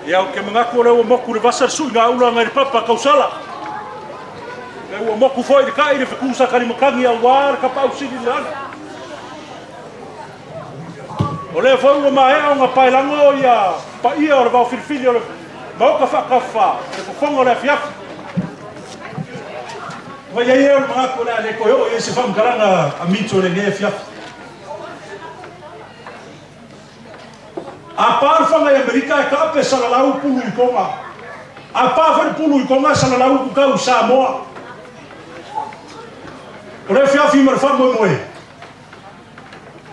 Ia o ke mangaku o le ua moku le vasa le suiga ula ngai le papa kausala. Le ua moku foi le kai le fekusa kalimatangi au wā le kapa au sili le ana. O lea foi ua maea o ngā paelango ia paia o le vao filifili o le maoka whaakawha, le fofonga o le afiafi. Mai ai e o le mangaku o le a le koe o i se whamkaranga a mito le nge afiafi. A pā le whanga i Amerika e ka ape salalau pulu i konga. A pā whare pulu i konga salalau kukau Samoa. O le afiafi ma le wha moe.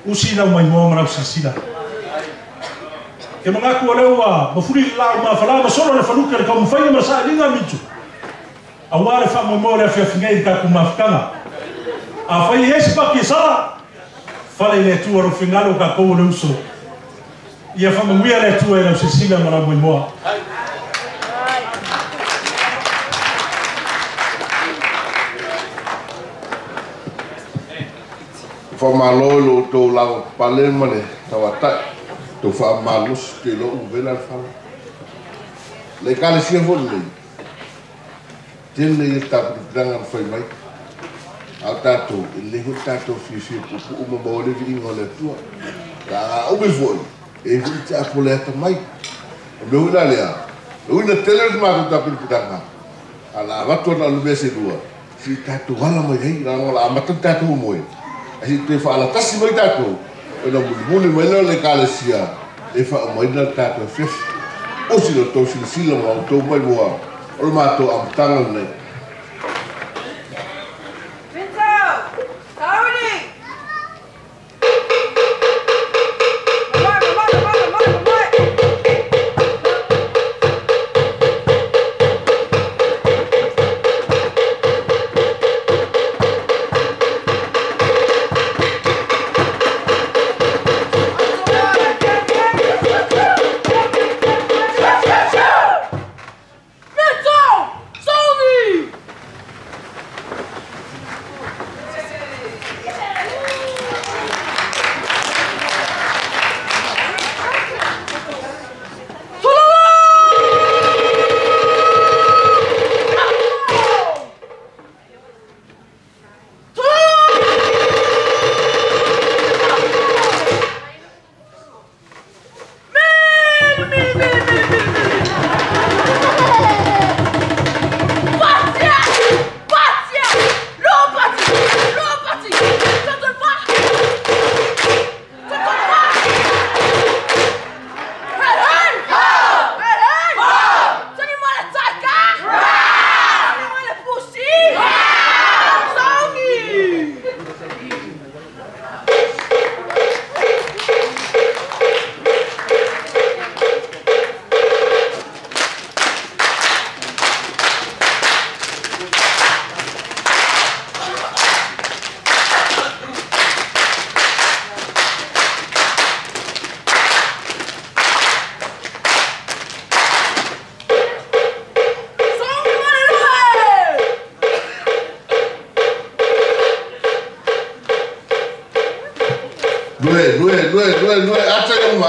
Usi lau mai moa marau sasila. Ke mangaku o leo mafuri le lau mawhala ma solo le whaluke le kaumawhaina ma sa linga mitu. A wā le wha moe le afiafi ngai i kaku mawhakanga. A whai e esi paki e sala. Whale i le atua ro whingalo ka kou le uso. Ia whamanguia le atua e lau sasila ma lau moe. Whamalo lo tō lau pale ma le tawatai tō whaamalos te lo uvela le whala. Le kale sia fo le tēnei e tāputanga na whai mai. Au tātou, e leho tātou whiwhi pupu uma maole vi inga o le atua. La umi foi, e hui te apo le ata mai. O me hui la lea, le hui na tele le mātou tāputanga. A la avatua na alu mea se lua, si tātou hala mai hei, la ngola amatan tātou moe. Asi te whaalatasi mai tātou, o na mulimuli mai leo le kalesia, e wha umaina tātou whiwhi. O sila tō sila sila ma o tō mai mua, o le mātou amtanga nei. Due, acha uma.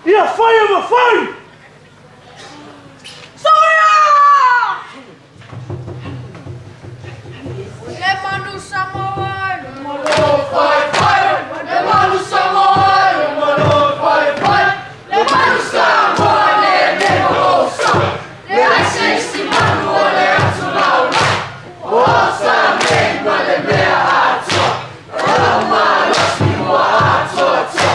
Ia fai e mafai. Soia! Le manu Samoa, le manu fai fai, le manu Samoa, le manu fai fai, le manu Samoa, le le sa, le ai se si manu o le atu lau mai, o sa me ma le mea atua, o ma lo si ua atua tua,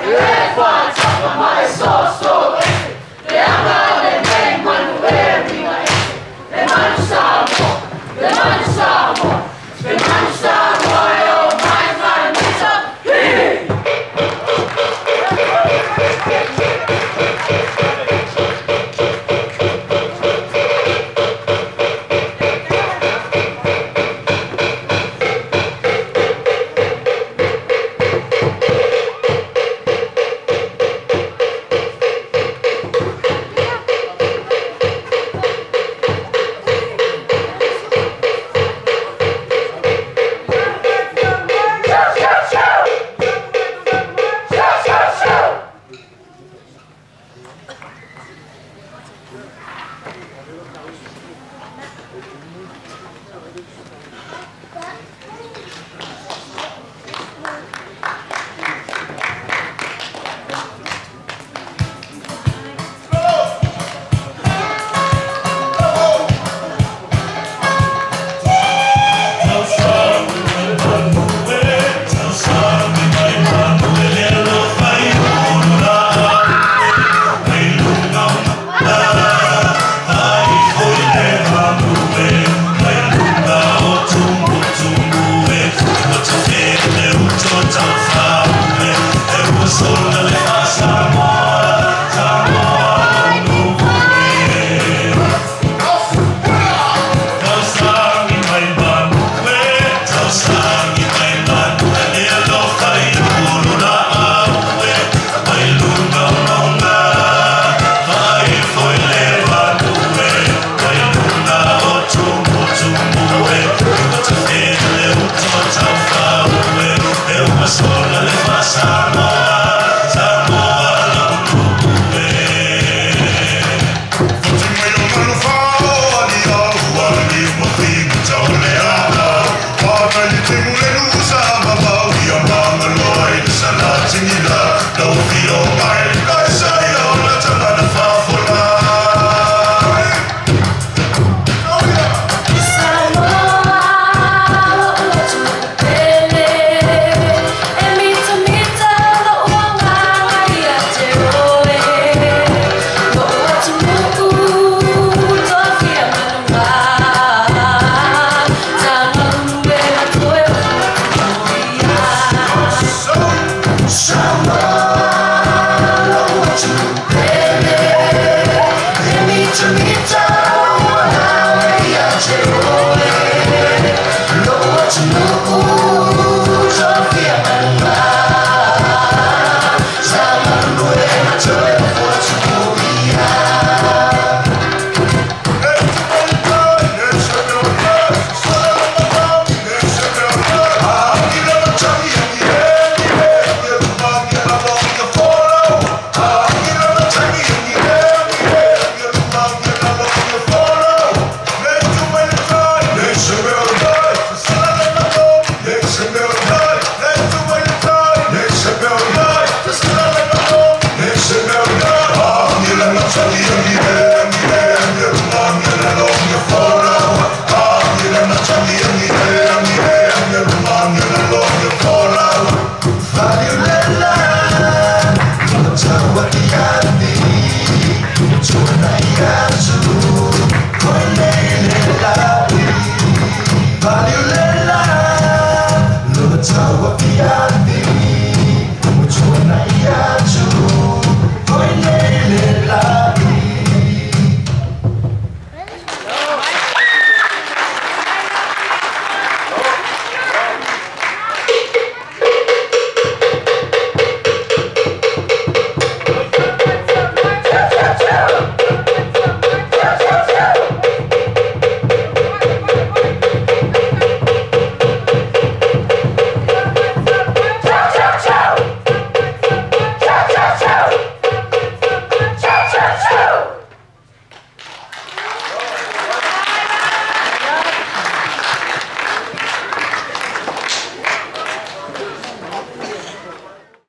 le fa tapa mai so so ese, le anga le nei manu e ringa ese, le manu Samoa, le manu Samoa, le manu Samoa e o mai mai mita, hi!